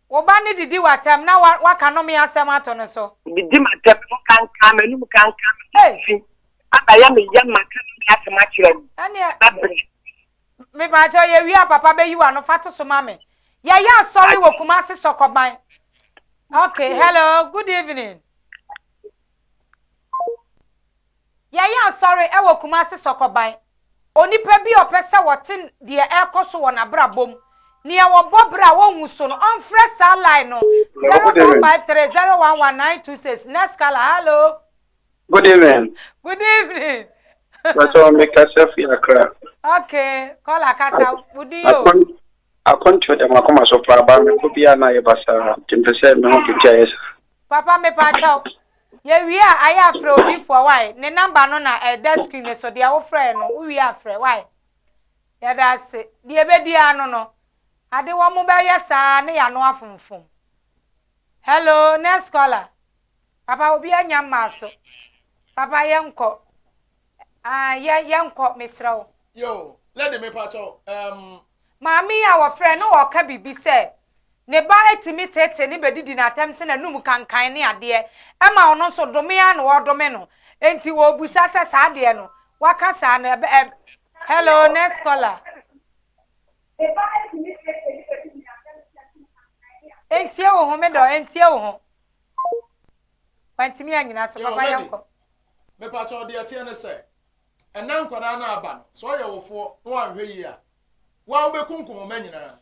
Speaker 2: Wo ba no didi w'atɛm na waka nome asɛm ato no so.
Speaker 3: Didi m'atɛm, me ho kankan, m'anum kankan, me ho fi. Aba yɛ me yam maka nome asɛm akyerɛ no.
Speaker 2: Ɛneɛ.
Speaker 3: Bɛbrɛ.
Speaker 2: Mepaakyɛw yɛ wie a papa bɛyi w'ano fa to so ma me. Yɛyɛ asɔre wɔ Kumasi Sɔkɔban. Okay, hello, good evening. Yɛyɛ asɔre wɔ Kumasi Sɔkɔban. Onipa bi a ɔpɛ sɛ ɔte deɛ ɛrekɔ so wɔ n'abrabɔ mu, nea wɔbɔ bra a ɔnhu so no, ɔmfrɛ saa line no, 0453 011 926. Next caller, hello.
Speaker 5: Good evening.
Speaker 2: Good evening.
Speaker 5: Bàtà mi kasa fi Accra.
Speaker 2: Okay, kọ́lá kasa, wudi o.
Speaker 5: Akwantuo da m'akoma so paa but mekɔ biaa na ayɛ basaa nti mepɛ sɛ mehu deɛ nti a ɛyɛ saa.
Speaker 2: Papa mepaakyɛw, yɛwie a ayɛ a frɛ odifoɔ wai, ne number no na ɛda screen no so, deɛ wofrɛɛ no wowie a frɛ wai. Yɛda ase, deɛ ɛbɛdi ara no no, ade wɔn bɛyɛ saa ne yɛano afomfom. Hello, next caller. Papa obi anya mmaa so. Papa yɛnkɔ. Ah, yɛ yɛnkɔ mesrɛ wo.
Speaker 1: Yo, lady mepakyɛw, um.
Speaker 2: Maame yi a wɔfrɛ no na ɔreka biribi sɛ ne ba tumi teetee no bɛdidi no atɛm sɛ n'anum kankan ne adeɛ ma ɔno nso dome ara na ɔredome no enti ɔrebisa sɛ saa adeɛ no waka saa no ɛbɛ ɛ Hello next caller. Entie wo ho me dɔ, entie wo ho. Wantumi anyina so, papa yɛnkɔ.
Speaker 1: Mepakyɛw deɛ ɛteɛ ne sɛ, ɛnɛ nkwadaa no aba no, sɛ ɔyɛ wofoɔ na wanhwɛ yie a, wo a wobɛkunkum wo mma nyinaa.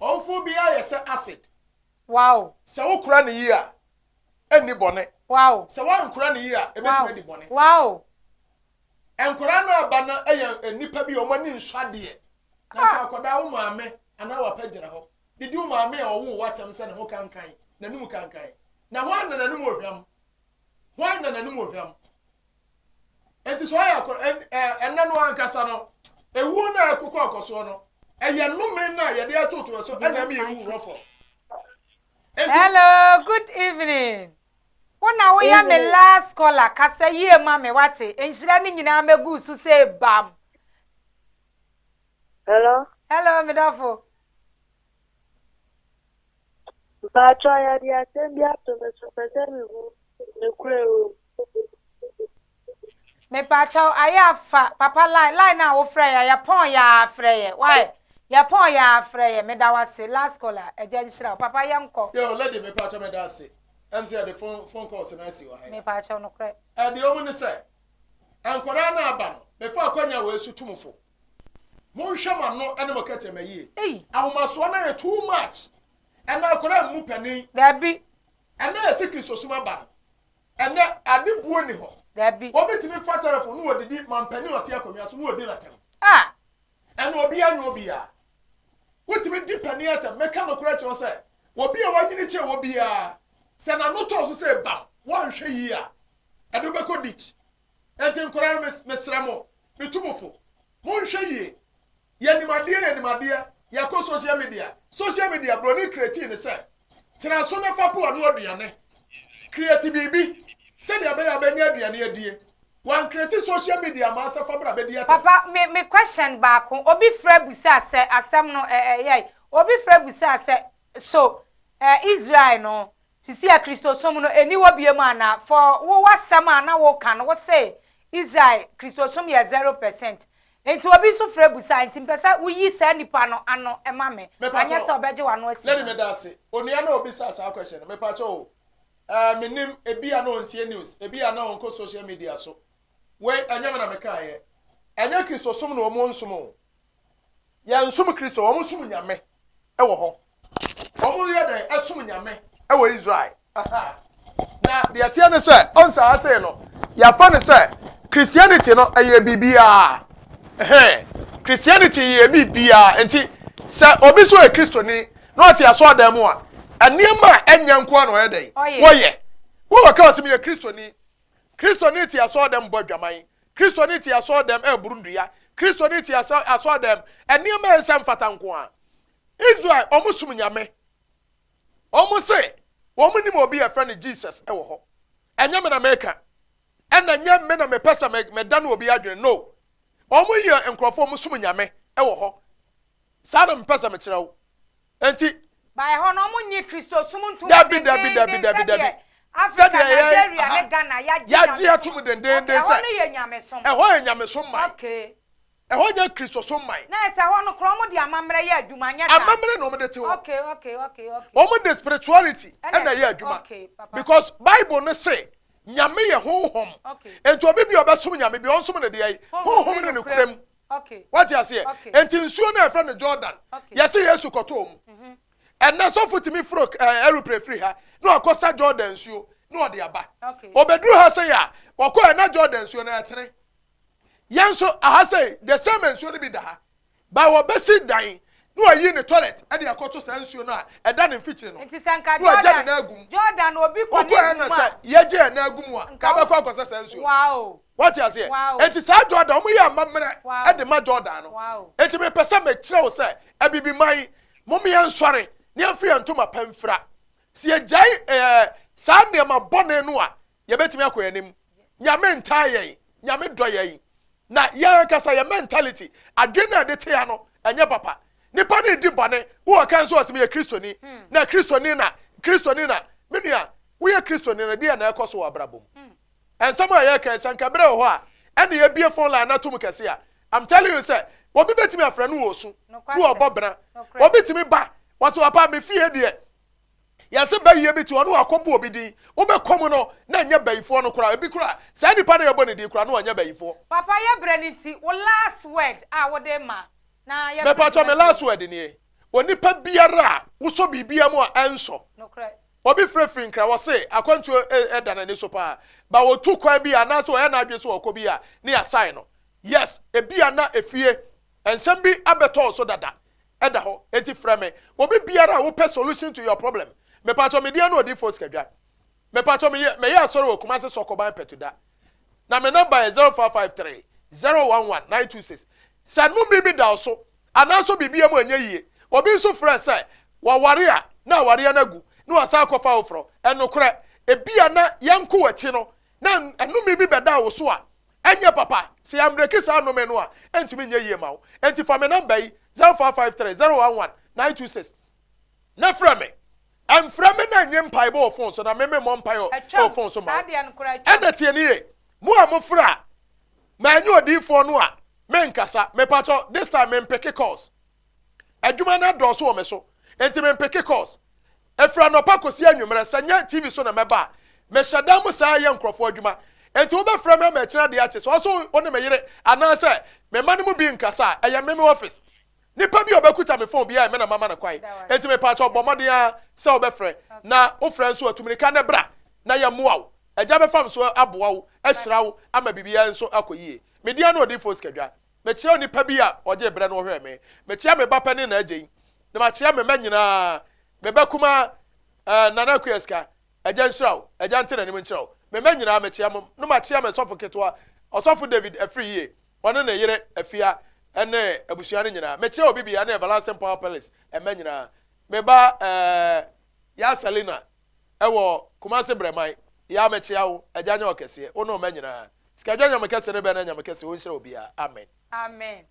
Speaker 1: Ɔwofoɔ biara yɛ sɛ acid.
Speaker 2: Wow.
Speaker 1: Sɛ wokora no yie a, ɛnni bɔne.
Speaker 2: Wow.
Speaker 1: Sɛ woankora no yie a, ɛbɛtumi adi bɔne.
Speaker 2: Wow.
Speaker 1: Nkwadaa no aba no yɛ nnipa bi a wɔn ani nsɔ adeɛ. Na nka akwadaa wo maame anaa wapa gyina hɔ. Didi wo maame a ɔwoo wo atɛm sɛ ne ho kankan, n'anum kankan. Na hwan na n'anum ohwam? Hwan na n'anum ohwam? Enti sɛ ɔyɛ akɔ ɛnɛ no ankasa no, ewuo no a ɛkokɔ akɔsoɔ no, ɛyɛ nnome no a yɛde atoto ɛso ɛna ɛma yɛwu rɔfɔ.
Speaker 2: Hello, good evening. Wo na woyɛ me last caller, kasa yie ma me wate, nhyira no nyinaa mɛgu so sɛ bam.
Speaker 7: Hello.
Speaker 2: Hello, me dɔfo.
Speaker 7: Mpatsɔ yɛde asɛm bi ato me so pɛ sɛ mehu nokorɛ wɔ mu.
Speaker 2: Mepakyɛw ayɛ afa papa line line a wofrɛ yɛ yɛpɔn yɛ a frɛ yɛ why yɛpɔn yɛ a frɛ yɛ meda wase last caller agya nhyira wo papa yɛnkɔ.
Speaker 1: Yo lady mepakyɛw meda ase ɛm sɛ yɛde phone phone calls no asi wɔ ha yi.
Speaker 2: Mepakyɛw nokorɛ.
Speaker 1: Ɛdeɛ ɔmu ne sɛ nkwadaa no aba no mefa akwanya wei so tu mo fo monhwɛ mo ano ne mo kɛtɛma yie ahomasoɔ no ayɛ too much ɛnɛ akwadaa mmu panin.
Speaker 2: Dabi.
Speaker 1: Ɛnɛ yɛse kristosom aba no Ɛnnɛ, ade buo nni hɔ.
Speaker 2: Dabi.
Speaker 1: Obi tumi fa telefon na ɔdidi mampanin a ɔte akonnwa so na ɔdi no atɛm.
Speaker 2: Ah!
Speaker 1: Ɛnna obiara nyɛ obiara. Wotumi di panin atɛm. Meka nokorɛ kyerɛ wo sɛ, obi a wanyini kyɛn wo biara, sɛ n'ano tɔ so sɛ bam, woanhwɛ yie a, ɛde wo bɛkɔ ditch. Enti nkwadaa no, mesrɛ mo, metu mo fo, monhwɛ yie. Yɛnim adeɛ, yɛnim adeɛ, yɛkɔ social media. Social media, broni createe no sɛ, tena so na fa po ano aduane. Create biribi sɛdeɛ ɛbɛyɛ a wobɛnya aduane adie. Wancreate social media amma sɛ fa bra bɛdi atɛm.
Speaker 2: Papa me me question baako obi frɛ busaa sɛ asɛm no ɛ ɛyɛe obi frɛ busaa sɛ so ɛ Israel no Sisi a Kristosom no nni hɔ biom anaa? For wo w'asɛm a na woka no wose Israel Kristosom yɛ 0% nti obi nso frɛ busa nti mpɛ sɛ woyi saa nipa no ano ma me anyɛ sɛ ɔbɛgye w'ano asi
Speaker 1: Lady meda ase. Onua no a obisaa saa question no mepakyɛw o eh mennim ebia na ɔntie news ebia na ɔnkɔ social media so wei ɛnyɛ me na mekaeɛ ɛnyɛ Kristosom na wɔn nsom o Yɛnsom Kristo, wɔn som Nyame wɔ hɔ. Wɔn yɛ dɛn ɛsom Nyame wɔ Israel. Na deɛ ɛteɛ ne sɛ, ɔnsa ha sei no, yɛafa no sɛ Christianity no ɛyɛ biribiara. Christianity yɛ biribiara. Nti sɛ obi so yɛ Kristoni na ɔte asɔredan mu a, nneɛma a ɛnyɛ nko ara na ɔyɛ dɛn? Wɔyɛ. Wobɛka wɔ sɛ meyɛ Kristoni. Kristoni te asɔredan bɔ adwaman. Kristoni te asɔrdan reboro dua. Kristoni te asɔrdan nneɛma a ɛnsɛ mfata nko ara. Israel, wɔn som Nyame. Wɔn se wɔn nim obi a yɛfrɛ no Jesus wɔ hɔ. Ɛnyɛ me na meka. Ɛna nyɛ me na mepɛ sɛ meda no obi adwene. No. Wɔn yɛ nkurɔfoɔ wɔn som Nyame wɔ hɔ. Saa na mepɛ sɛ mekyerɛ wo. Enti.
Speaker 2: Ba ɛhɔ no ɔmo nnye Kristosom ntom
Speaker 1: Dabi, dabi, dabi,
Speaker 2: dendeenden
Speaker 1: dabi, dabi.
Speaker 2: sɛdeɛ Africa,
Speaker 1: Sɛdeɛ yɛn,
Speaker 2: Nigeria
Speaker 1: aha,
Speaker 2: ne Ghana yɛagye
Speaker 1: yɛagye
Speaker 2: nyamesom.
Speaker 1: atom dendeenden
Speaker 2: Okay, ɛhɔ
Speaker 1: sɛ
Speaker 2: no yɛ nyamesom.
Speaker 1: ɛhɔ yɛ nyamesom man.
Speaker 2: Okay.
Speaker 1: Ɛhɔ nyɛ Kristosom man.
Speaker 2: Na ɛsɛ hɔ no koraa ɔmo de amammerɛ yɛ adwuma, anyɛ saa?
Speaker 1: Amammerɛ na ɔmo de te hɔ.
Speaker 2: Okay, okay, okay, okay.
Speaker 1: Wɔn de spirituality
Speaker 2: Ɛna
Speaker 1: ɛna ɛyɛ
Speaker 2: ɛte,
Speaker 1: adwuma.
Speaker 2: okay, papa.
Speaker 1: Because Bible no se Nyame yɛ honhom.
Speaker 2: Okay.
Speaker 1: Enti obi bi a ɔbɛsom Nyame bi ɔnsom no deɛ
Speaker 2: Honhom
Speaker 1: honhom
Speaker 2: ne
Speaker 1: ne
Speaker 2: nokorɛ
Speaker 1: nokorɛ
Speaker 2: mu.
Speaker 1: mu. Wate aseɛ? Enti nsuo no a yɛfrɛ no Jordan, yɛse Yesu kɔtɔɔ mu. Ɛnnɛ sɔfo tumi foro eh, aeroplane firi ha na wakɔsa Jordan nsuo na ɔde aba. Ɔbɛduru ha sɛ yɛ a, ɔkɔɛ na Jordan nsuo no ɛtene. Yɛn nso aha sɛ the same nsuo no bi da ha. Ba wɔbɛsi dan na wayi ne toilet de akɔto saa nsuo no a ɛda ne mfikyiri no.
Speaker 2: Nti sɛ nka
Speaker 1: Na wagya ne
Speaker 2: Jordan,
Speaker 1: nan agu mu.
Speaker 2: Jordan obi kɔ ne
Speaker 1: Wokɔɛ na
Speaker 2: gu mu
Speaker 1: sɛ
Speaker 2: a,
Speaker 1: yɛgye yɛn nan agu mu a,
Speaker 2: nka
Speaker 1: nka
Speaker 2: wo,
Speaker 1: wobɛkɔ akɔsɛ saa nsuo no.
Speaker 2: wow,
Speaker 1: Wate aseɛ?
Speaker 2: wow,
Speaker 1: Enti saa Jordan, wɔyɛ amammerɛ
Speaker 2: wow,
Speaker 1: de ma Jordan no.
Speaker 2: wow.
Speaker 1: Enti mepɛ sɛ mekyerɛ wo sɛ, Abibiman, mom yɛnsɔre na yɛmfa yɛn ntoma pa mfira. Sɛ yɛgyae ɛɛ saa nneɛma bɔne no a, yɛbɛtumi akɔ yɛn anim. Nyame ntaa yɛn, Nyame dɔ yɛn. Na yɛn ankasa yɛn mentality, adwene no a yɛde te ha no, ɛnyɛ papa. Nipa no redi bɔne, wowɔ kan nso ɔse meyɛ Kristoni, na Kristoni na, Kristoni na, me nua, woyɛ Kristoni no, deɛ na ɛkɔ so wɔ abrabɔ mu? Nsɛm a yɛreka yi, sɛ anka berɛ wɔ hɔ a, ɛne yɛbue phone line no ato mu kɛse a, I'm telling you sɛ, obi bɛtumi afrɛ no wɔ osu, na wɔbɔ bena. Obi tumi ba, Wɔse papa me fie deɛ yɛse bayie bi te hɔ na wakɔbɔ obi din. Wobɛkɔ mu no na ɛnyɛ bayifoɔ no koraa. Ebi koraa saa nipa no a yɛbɔ ne din koraa no ɔnyɛ bayifoɔ.
Speaker 2: Papa yɛ brɛ no nti wo last word a wode ma na yɛfrɛ
Speaker 1: Mepakyɛw me
Speaker 2: dwumadie
Speaker 1: last
Speaker 2: no
Speaker 1: word
Speaker 2: so.
Speaker 1: nie. Onipa biara a wosɔ biribiara mu a ɛnsɔ.
Speaker 2: Nokorɛ.
Speaker 1: Obi frɛ firi Nkran wɔse akwantuo da n'ani so paa but ɔtu kwan bi a anaasɛ ɔyɛ n'adwene sɛ ɔkɔ bi a ne yɛasae no. Yes ebia na efie nsɛm bi abɛtɔ wo so dada ɛda hɔ enti frɛ me. Obi biara a wopɛ solution to your problem mepakyɛw me din ne Odiyifoɔ Sikadwa. Mepakyɛw meyɛ mɛyɛ asɔre wɔ Kumasi Sɔkɔban Pɛtuda na me number yɛ 0553 011 926. Sɛ nnome bi da wo so Anaa nso biribiara mu anyɛ yie. Obi nso frɛɛ sɛ waware a na awareɛ no agu na wasan akɔfa foforɔ. Ɛnokorɛ, ebia na yɛnko w'akyi no na nnome bi bɛdaa wo so a ɛnyɛ papa. Sɛ yɛambreki saa nnome no a, ɛntumi nyɛ yie mma wo. Enti fa me nɔmba yi, 0553 011 926 na frɛ me. Ɛmfrɛ me na nnye mpaebɔ wɔ fon so na me memmɔ mpaeɛ wɔ fon so mma wo. Ɛna tie no yie, mo a mofrɛ a manyɛ odiyifoɔ no a, Me nkasa, mepakyɛw, this time me mpeke calls. Adwuma no adɔɔso wɔ me so, enti me mpeke calls. Ɛfiri anɔpa kɔsi anwummerɛ, sɛ nyɛ TV so na mɛba a, mehyɛ dan mu saa yɛ nkurɔfoɔ adwuma. Enti wobɛfrɛ me ama akyire adeɛ akye, sɛ ɔso wo ne me yere anaasɛ me mma no mu bi nkasa a, ɛyɛ me me office. Nipa bi a ɔbɛkuta me phone biara, me na mama no kwan. Enti mepakyɛw, bɔ mmɔden ara sɛ wobɛfrɛ, na wofrɛ nso a, tu mmirika na bra na yɛmmoa wo. Agya bɛfa me so aboa wo, ahyira wo ama biribiara nso akɔ yie. Me din ano Odiyifoɔ Sikadwa. Mekyea onipa bi a ɔgyee berɛ na ɔhwɛɛ me. Mekyea me ba panin Naa Gyei. Na makyea me mma nyinaa. Me ba kumaa eh, Nana Akua Sika. Agya nhyira wo. Agya nte n'anim nkyerɛ wo. Me mma nyinaa mekyea mo. Na makyea me sɔfo ketewa, Ɔsɔfo David Afriyie, ɔne ne yere Afia ne abusua no nyinaa. Mekyea obi biara ne Everlasting Power Palace mma nyinaa. Me ba eh, Yaa Selina ɛwɔ Kumasi Brɛman. Yaa mekyea wo. Agya nyɛ wo kɛseɛ. Wo ne wo mma nyinaa. Sikadwa Nyame kɛse ne bɛ na Nyame kɛse onhyira obiara amen.
Speaker 2: Amen.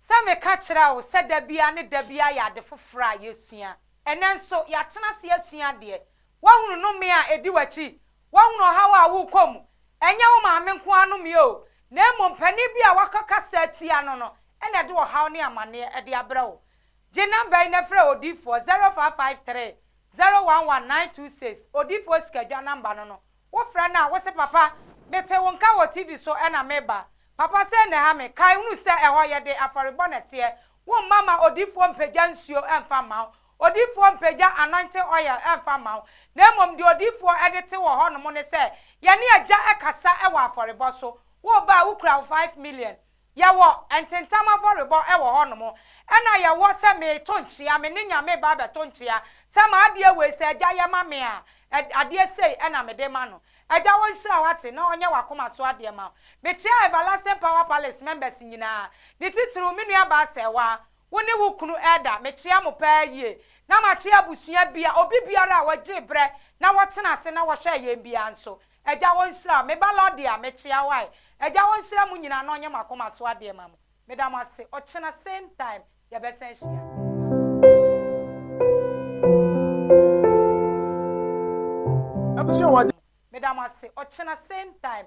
Speaker 2: Sɛ meka kyerɛ wo sɛ da biara ne da biara yɛ ade foforɔ a yɛsua. Ɛnnɛ nso, yɛatena ase asua adeɛ. Woahunu nnome a ɛdi w'akyi? Woahunu ɔhaw a worekɔ mu? Ɛnyɛ wo maame nko ara nnome o, na mmom panin bi a woakɔkasa atia no no na ɛde ɔhaw ne amaneɛ de abrɛ wo. Gye namba yi na frɛ odiyifoɔ, 0553 011 926, odiyifoɔ Sikadwa namba no no. Wofrɛ no a, wose, Papa, mete wo nka wɔ TV so na meba. Papa, sei na ɛha me. Kae hunu sɛ ɛhɔ yɛde afɔrebɔ na ɛteɛ. Womma ma odiyifoɔ mpagya nsuo mfa mma wo. Odiyifoɔ mpagya anointing oil mfa mma wo. Na mmom deɛ odiyifoɔ de te wɔ hɔnom ne sɛ, yɛne Agya kasa wɔ afɔrebɔ so. Woreba a, wokura wo 5,000,000. Yɛwɔ ntentam afɔrebɔ wɔ hɔnom, ɛna yɛwɔ sɛ mereto nkyea, me ne Nyame reba abɛto nkyea, sɛ m'adeɛ wei sɛ Agya yɛ ma me a, adeɛ sei na mede ma no. Agya ɔnhyira wo ate na ɔnyɛ w'akoma so adeɛ ma wo. Mekyea Everlasting Power Palace members nyinaa, ne titiriw me nua baa Sɛɛwaa, wo ne wo kunu Elder, mekyea mo paa yie. Na makyea abusua bia, obi biara a ɔgyee berɛ na wɔtena ase na wɔhwɛɛ yɛn biara nso. Agya ɔnhyira wo. Me ba Lordia, mekyea wo ae. Agya ɔnhyira mo nyinaa na ɔnyɛ mo akoma so adeɛ ma mo. Meda mo ase. Ɔkyena same time yɛbɛsan ahyia.
Speaker 1: Abusua wagye.
Speaker 2: Meda mo ase. Ɔkyena same time.